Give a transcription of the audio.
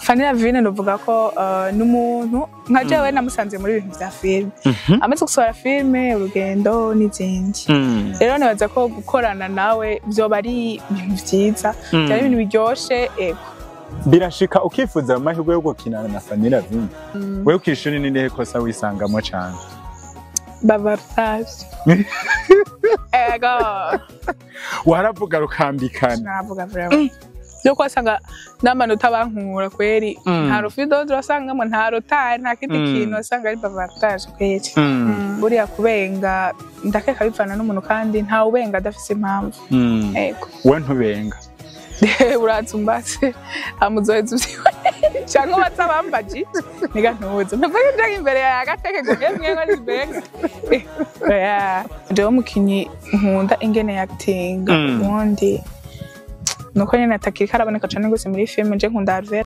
Fanny Lavine novuga ko n'umuntu nka jewe namusanze muri ibintu vya filime, amaze gusohora filime Urugendo n'izindi. Rero nibaza ko gukorana nawe vyoba ari ibintu vyiza, byari ibintu biryoshe, ego. Birashika ukifuza amahirwe yo gukinana na Fanny Lavine? Wewe kw'ishuri ni irihe kosa wisangamo cane? Bavardage, ego. Waravuga rukambikana? Navuga vraiment yo ko wasanga n'amanota bankura kweri, nta rufido wasangamo, nta rotari, nta kindi kintu wasanga, ari bavardage kweri. Buriya kubenga ndakeka bivana n'umuntu, kandi nta ubenga adafise impamvu, ego. We ntubenga? Uraza umbatse amuzoheza uvyiwe canke baza bambaji niga ntuze ntuvuge nje imbere ya agateke guhemwe ngo nibenga. Oya, jewe umukinyi nkunda ingene yakitinga ubundi nuko nyene atakiriko araboneka cane gose muri filime, nje nkunda Alvera.